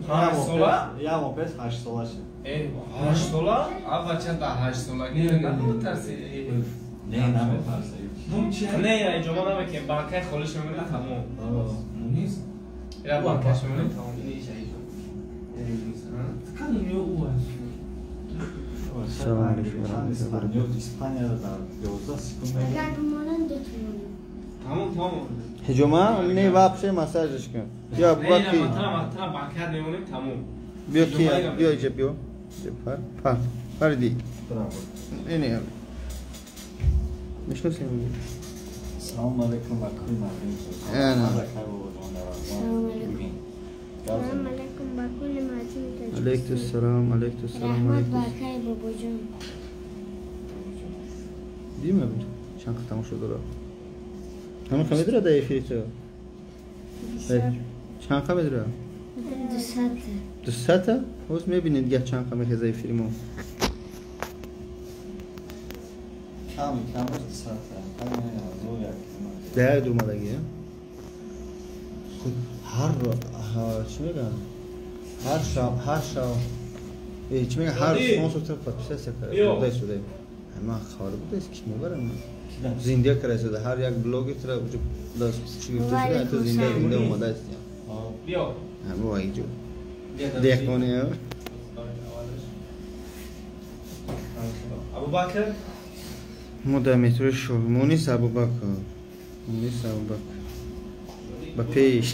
5 сола? Я мо пеш 8 сола шид. 8 сола? А бача да 8 солагӣ наметарсӣ? Не, наметарсӣ. Не, иҷоба намекунем. Банкаи холиш мемонем тамом. Мунис? Я банкаш мемонем тамом. Ини иша иҷо. Салом алейкум ва раҳматуллоҳи ва баракатуҳ. Испания дар 11 секунд. Агар бимонанд 2 тумон. Тамом, тамом. Ҳиҷома не вообще массажш кун. Биё Абубакр. Не, банкат мемонем тамом. Биё ки биё иҷа биё. Пар, пар. Париди. Не, не. Мешносем. Салом алейкум ба кулли мардуми Ана. Салом алейкум. Салом алейкум ба кулли мардуми Тоҷикистон. Алейкум салом, алейкум салом, Раҳмат алейкум. ба акаи бобоҷон. Дима чанд тамошо дора. Ҳама хамидра да эфири ту? Чанд хамидра? 200. 200? Ҳоз мебинед гah чанд хамихеза эфири мо. Кам, кам 200. Кам 1001. Да дурмадаги. Худ ҳар чӣ мегӯянд? Ҳар шаб, ҳар шаб. Чӣ мегӯянд? Ҳар спонсор ту подписаться карда шуда. Ман хабар будааст ки мебарам. Зинда карда шуда. Ҳар як блогер тура уҷо чӣ гуфта шуда, ту зинда зинда омадааст. Биё. Ҳамо иҷо. Деҳқони. Абубакр. Мо дар метрои Шоҳмонис Абубакр. Мунис Абубакр. Ба пеш.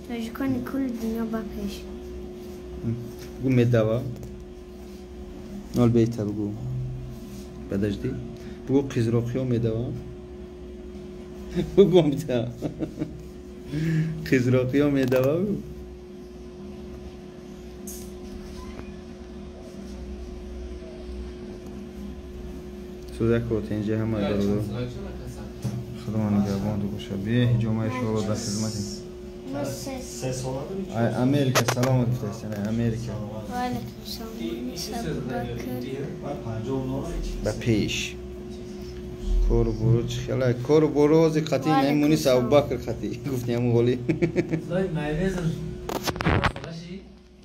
Тоҷикони кулли дунё ба пеш. Бугу медава. Нол бейта бугу. Подожди. Бугу қизроқиё медава. Бугу бита. Қизроқиё медава. Сӯзак отенҷа ҳама даро. Худо нигаҳбон ту бошад. Бие ҳиҷома иншоалло дар хизматем. 3 сола дорӣ? Ай Америка салом гуфтааст, Америка. Ва алайкум салом. Мунис Абубакр. Ба пеш. Кору бору чӣ хела? Кору бору ҳозир қатъи не Мунис Абубакр қатъи гуфти ҳамун ғоли.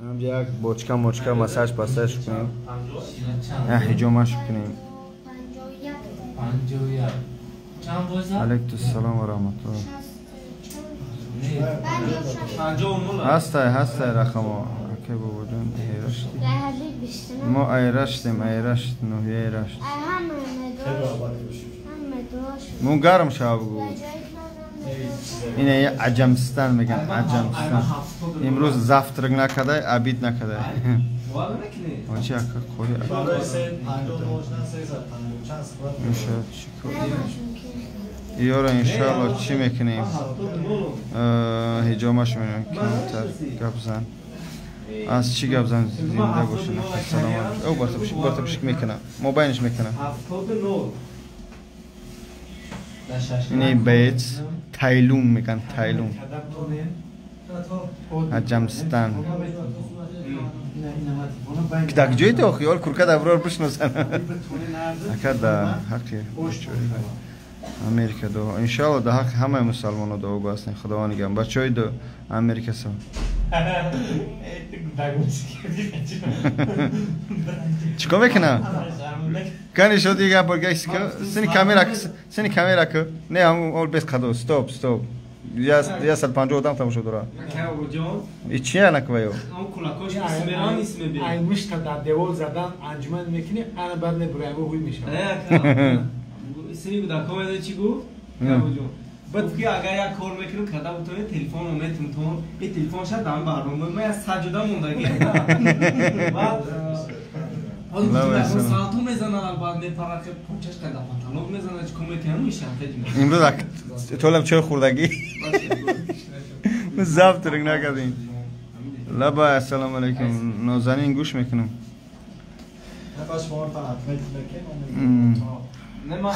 Ҳамҷа як бочка мочка массаж пассаж кунем. Ҳиҷомаш кунем. 51. Чанд фоиза? Алейкум салом ва раҳматуллоҳ. 59. Ҳастай, ҳастай рақамо. Акай бобоҷон, айраштӣ. Мо айраштем, айрашт, ноҳияи Рашт. Мо гарм шава бугу. Ина аҷамстан меган, аҷамстан. Имрӯз завтрак накардай, обид накардай. Очи ака қори ака. Иншоалло чӣ кор? Ёра иншоалло чӣ мекунем? Ҳиҷомаш мекунем, камтар гап зан. Аз чӣ гап зан зинда бошед, саломат. О, бартапшик, бартапшик мекунам. Мобайнш мекунам. Ини бейц тайлум мекан, тайлум. Аҷамстан. Дар ҷои то хиёл курка дар брор бишносанд. Ака да ҳаққи Америка до. Иншоалло да ҳаққи ҳамаи мусалмоно дуогӯ ҳастем. Худованд нигаҳбон. Бачаҳои до Америка сам. Чикор мекунам? Кани шуд як бор гайс ку. Сини камера, сини камера ку. Не, ҳамун ол бес қадо. Стоп, стоп. 150 одам тамошо дора. И чи анакваё? Ай мушта дар девол задан анҷуман мекунӣ, ана баъд мебураево ҳуй мешавад. Сини кӯдакҳо медони чӣ гуфт? Гуфт ки агар як кор мекунем, када бутонем телефонро метум тон. И телефон шад дар барнома ма я саҷода мондагӣ. Баъд салто мезанад, баъд мепарад, ки почаш када потолок мезанад, чӣ кор мекунам, ин шантаҷ мекунам. Имрӯз толам чой хӯрдагӣ. Завтрак накардем. Лаба, ассалому алайкум. Нозанин гӯш мекунам.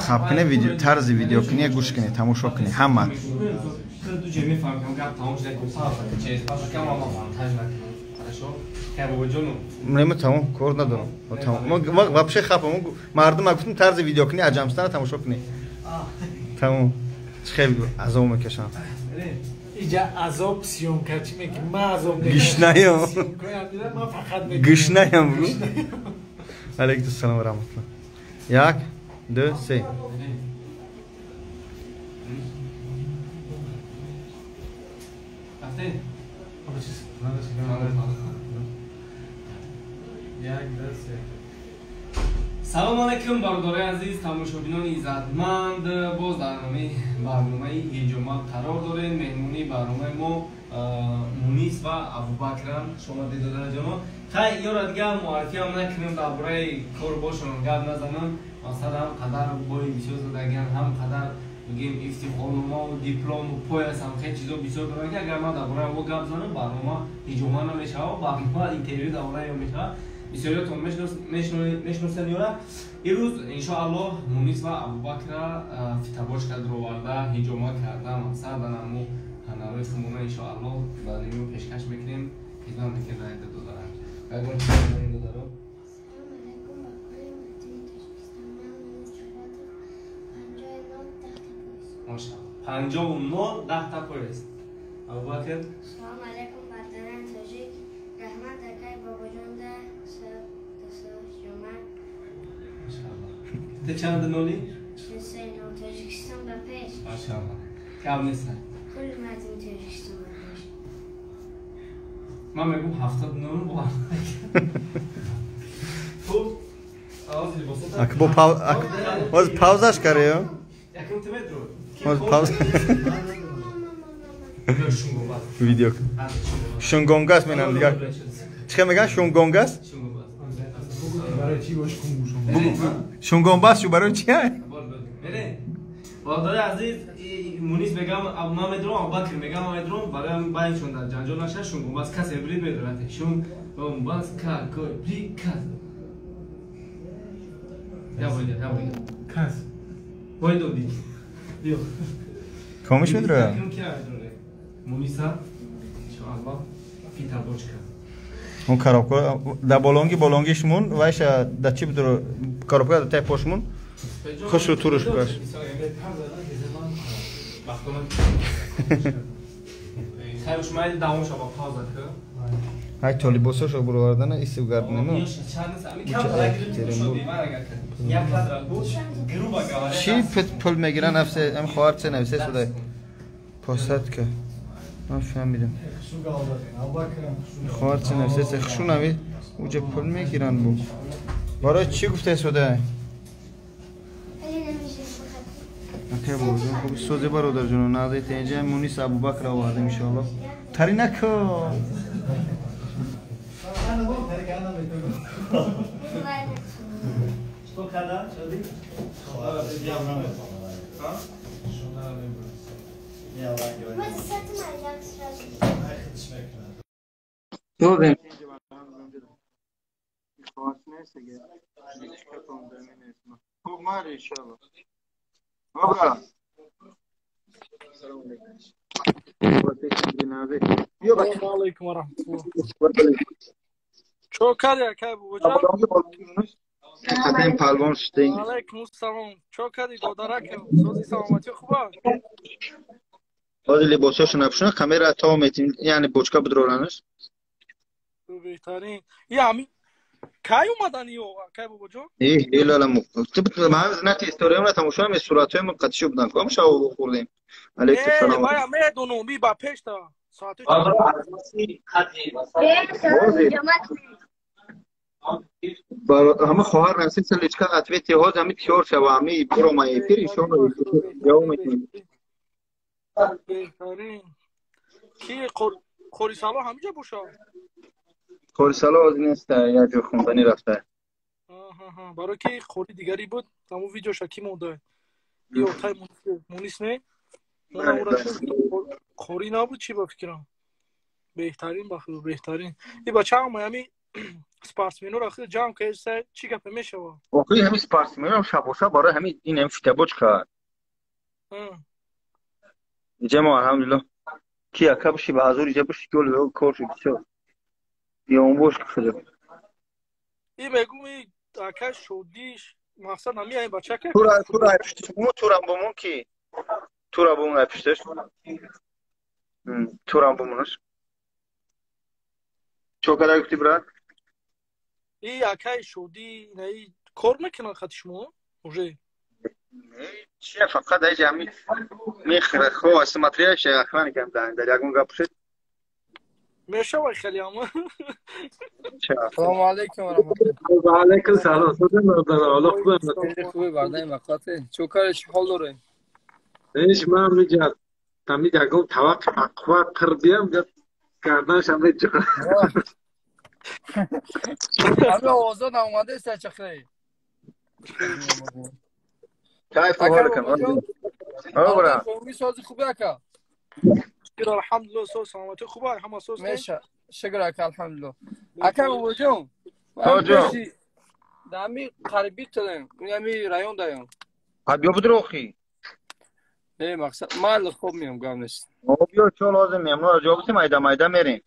Хаб кунед видео, тарзи видео кунед, гӯш кунед, тамошо кунед, ҳама. Не, тамом, кор надорам. Тамом. Ма вообще хапам. Мардум гуфтам тарзи видео кунед, аҷамстана тамошо кунед. Тамом. Чӣ хеле азоб мекашам. Иҷа азоб съёмка чӣ мекунӣ? Ман азоб Гушнаям. Ман фақат мекунам. Гушнаям бугу. Алейкум ассалом ва раҳматуллоҳ. 1 2 3. Салом алейкум бародарои азиз, тамошобинони иззатманд. Боз дар барномаи ҳиҷома қарор дорем. Меҳмонии барномаи мо Мунис ва Абубакрам. Шумо дидодараҷоно. Хай, ёра дига муаррифиам накунем, дар бораи корбошон гап назанам. Масалан, ҳам қадар бои бисёр задагиан, ҳам қадар бигем ифтихорномаву диплому пояс ҳам хеле чизо бисёр доранд, ки агар ман дар бораи мо гап занам, барнома ҳиҷома намешавад, барнома интервю дар бораи ё мешавад. Бисёриётон мешиносанд ёра. Имрӯз иншоаллоҳ Мунис ва Абубакра фитабочка дуроварда, ҳиҷома карда, мақсад анамо ҳанарои хумона иншоаллоҳ ба нимё пешкаш мекунем. Хидмат мекунем дар инда додарам. Ягон чиз дар ин додаро? Машааллоҳ. 59 10 пояс. Абубакр. Салом алейкум бародарони тоҷик. Раҳмат акай бобоҷонда ҷума. Машааллоҳ. Ту чанд ноли? 43 нол. Тоҷикистон ба пеш. Машааллоҳ. Кам нест. Кулли мардуми Тоҷикистон ба пеш. Ман мегӯм 70 нол бо. Хуб, аваз либосот. Ак бо пау ҳоз паузаш карё? Якум ту медро. Ҳоз пауз. Видео. Шунгонгас менам дигар. Чӣ меган шунгонгас? Барои чӣ бош кунгушон? Шунгонбас шу барои чӣ? Бародари азиз, Мунис мегам, ман медурам, Абубакр мегам, ман медурам, барои байншон дар ҷанҷол наша, шунгонбас касе брид медурад. Шунгонбас ка кой бри кас. Я бойда, я бойда. Кас. Бойдо ди. Биё. Комиш медура? Муниса, иншоаллоҳ, фитабочка. Он коробка да болонги болонгишмун вайша да чӣ бидуро коробка да тай пошмун хушру туруш баш. Ай то либосошо буровардана исиб гарднемо. Чӣ пул мегиран нафсе ам хоҳар це нависе судай. Посадка. Ман фаҳмидам. Хоҳар це нависе се хушу нави уҷа пул мегиран бу. Барои чӣ гуфте судай? Акай бобоҷон, хуб созе бародарҷоно, назди инҷа Мунис Абубакр овардем иншоаллоҳ. Тари нако. Что када? Шоди? Хуб мари иншоаллоҳ. Добра. Салом алейкум ва раҳматуллоҳ. Чо кардӣ акай бобоҷон? Хатем палвон шудем. Алейкум ассалом. Чо кардӣ додаракам? Сози саломатӣ хуб аст? Ҳозир либосҳошо напӯшона, камера то метим, яъне бочка бидроранаш. Беҳтарин. И ҳамин кай омадан ё акай бобоҷон? Э, лала ман знати историямро тамошо ме суратҳои мо қатишо будан. Ком шав хӯрдем. Алейкум салом. Э, медонам, би ба пешта. Соати ҳама хоҳар нависед личка ответи ҳоз ҳами тиёр шава, ҳами бирома эфир иншоаллоҳ ҷавоб мекунем. Беҳтарин. Ки Қорисало ҳамиҷа бошад? Қорисало ҳозир нест, як ҷо хонданӣ рафта. Барои ки қори дигаре буд, ҳамон видеоша ки монда? Ё тай Мунис не? Қори набуд чӣ ба фикрам? Беҳтарин ба худо, беҳтарин. И бача ҳама ҳами спортсменоро худ ҷамъ кардса чӣ гапе мешавад? Охи ҳами спортсменро шабоша барои ҳами ин ҳам фитабочка. Иҷа мо алҳамдулиллоҳ ки яка боши ба ҳазор иҷа боши гол кор шуд бисёр. Ёнбош шуда. И мегум и ака шодиш мақсад ҳами ай бача ка. Тура тура пуштиш мо тура бомон ки тура бомон пуштиш. Турам бумонаш. Чо кадай гуфти, брат? И акай шудӣ, инаи кор мекунанд хати шумо? Уже? Чия фақат ай ҷами мехӯра. Хо, смотрящий охранникам дар ягон гап шуд. Мешавад хеле ама. Салому алейкум ва раҳматуллоҳ. Ва алейкум салом. Содем бародар, Аллоҳ хуб. Хеле хубе бардаи мақоте. Чо кори чӣ ҳол дорӣ? Ҳеҷ ман меҷад. Тами ягон тавақ ақва қир биям гарданашам меҷиқа. Ами овозо наомадааст чахрей. Кайф ҳолакам. О, брат. Сози хубе ака? Шукр, алҳамдулиллоҳ, соз саломатӣ хуб, ҳама соз. Меша. Шукр ака, алҳамдулиллоҳ. Ака бобоҷон. Ҳоҷон. Дами қариби тилем. Ами район даём. Ҳа биё будрохи. Не, мақсад мал хоб меом, гап нест. О, биё чо лозим меом, норо ҷо бутим, майда майда мерем.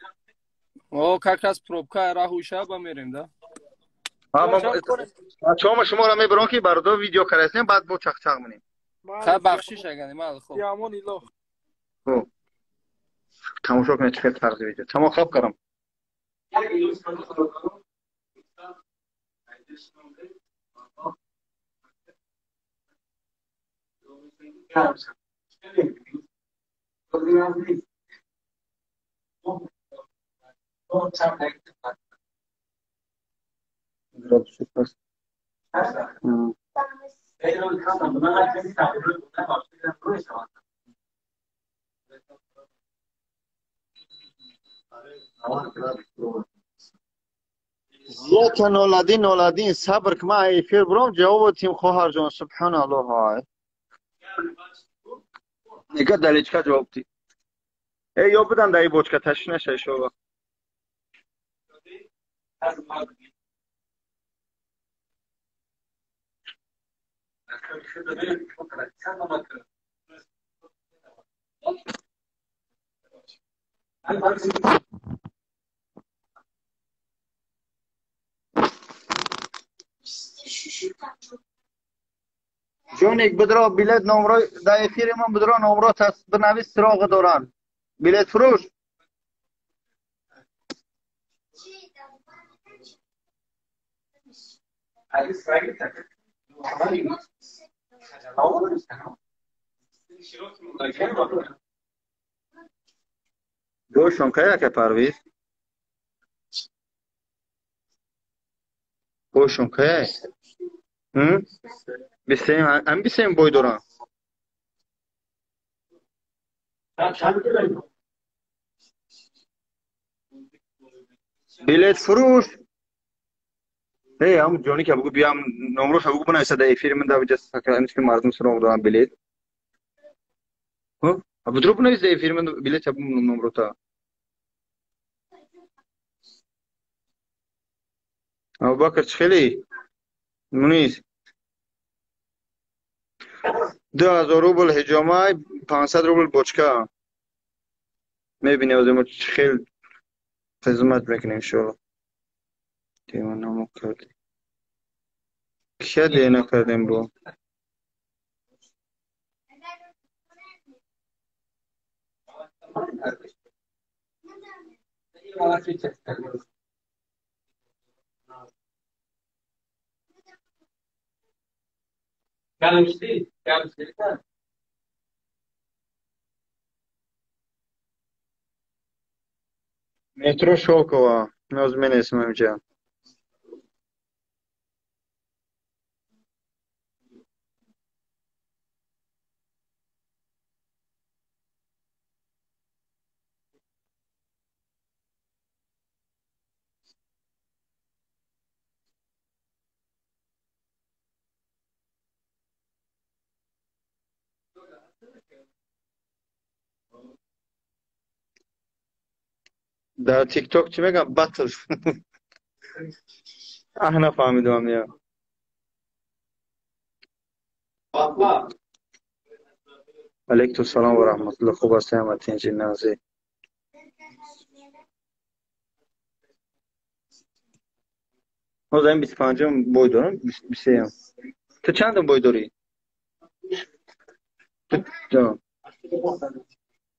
О, как раз пробка раҳу шаба мерем, да? Чома шуморо мебарам ки бародор видео карасем, баъд бо чақчақ менем. Ха бахшиш агани, мал хоб. Ямон илоҳ. Хоб. Тамошо кунед чӣ хел тарзи видео. Тамом хоб кардам. Яка ноладин ноладин сабр ки ман эфир бурам ҷавоб тим хоҳарҷон субҳаналлоҳ ҳай. Нега далечка ҷавоб ти. Э ё будан даи бочка таши нашай шова. Ҷоник бидро билет номро дар эфири ман бидро номро бинавис суроғи доранд. Билет фурӯш. Гӯшон кай ака Парвиз? Гӯшон кай? Бисем, ам бисем бой дорам. Билет фурӯш. Эй, ам ҷони ки бугу биям номроша бугу бинависа дар эфири ман дар ҷа сакра ки мардум суроғ доранд билет. Ҳо? Будро бинавис дар эфири ман билет ча номрота. Абубакр чӣ хеле? Мунис. 2000 рубл ҳиҷома, 500 рубл бочка. Мебинем озим мо чӣ хел хизмат мекунем иншоалло. Девонамо кардем. Кия дена кардем бо? Метро Шолкова. Ноз менесем инҷа. Дар ТикТок чӣ мегӯям? Батл. Аҳ, нафаҳмидам я. Алейкум салом ва раҳматуллоҳ. Хуб ҳастем ҳама тинҷи нағзӣ. Ҳозир ин 25-ум бой дорам, 23-ум. Ту чандум бой дорӣ?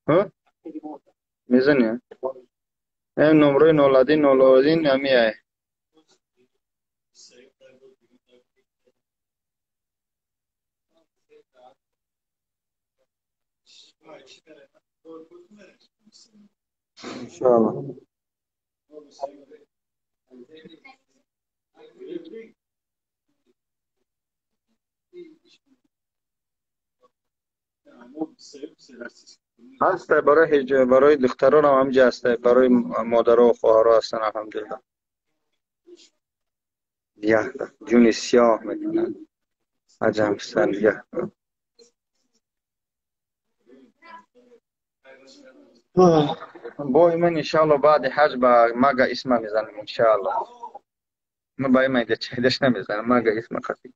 Ҳа? Мезани? Эм номрои 01 01 ҳамияй. Иншоалло. Ҳаста барои ҳеҷ, барои духтарон ҳам ҳамҷа ҳаста, барои модаро ва хоҳаро ҳастан, алҳамдулиллаҳ. Яхта ҷуни сиёҳ мекунад. Аҷам сан яхта. Бой ман иншоалло баъди ҳаҷ ба мага исма мезанам иншоалло. Ман ба има чеҳдаш намезанам, мага исма қафи.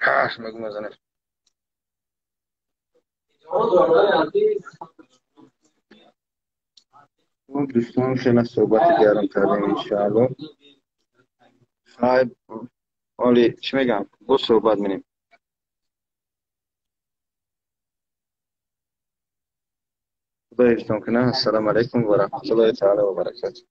Ҳаш мегу мезанам. Дӯстон хеле суҳбати гарм кардем иншоалло. Хайр, оли чӣ мегам? Боз суҳбат менем. Худо ҳифзтон кунад. Ассалому алайкум ва раҳматуллоҳи таала ва баракатуҳ.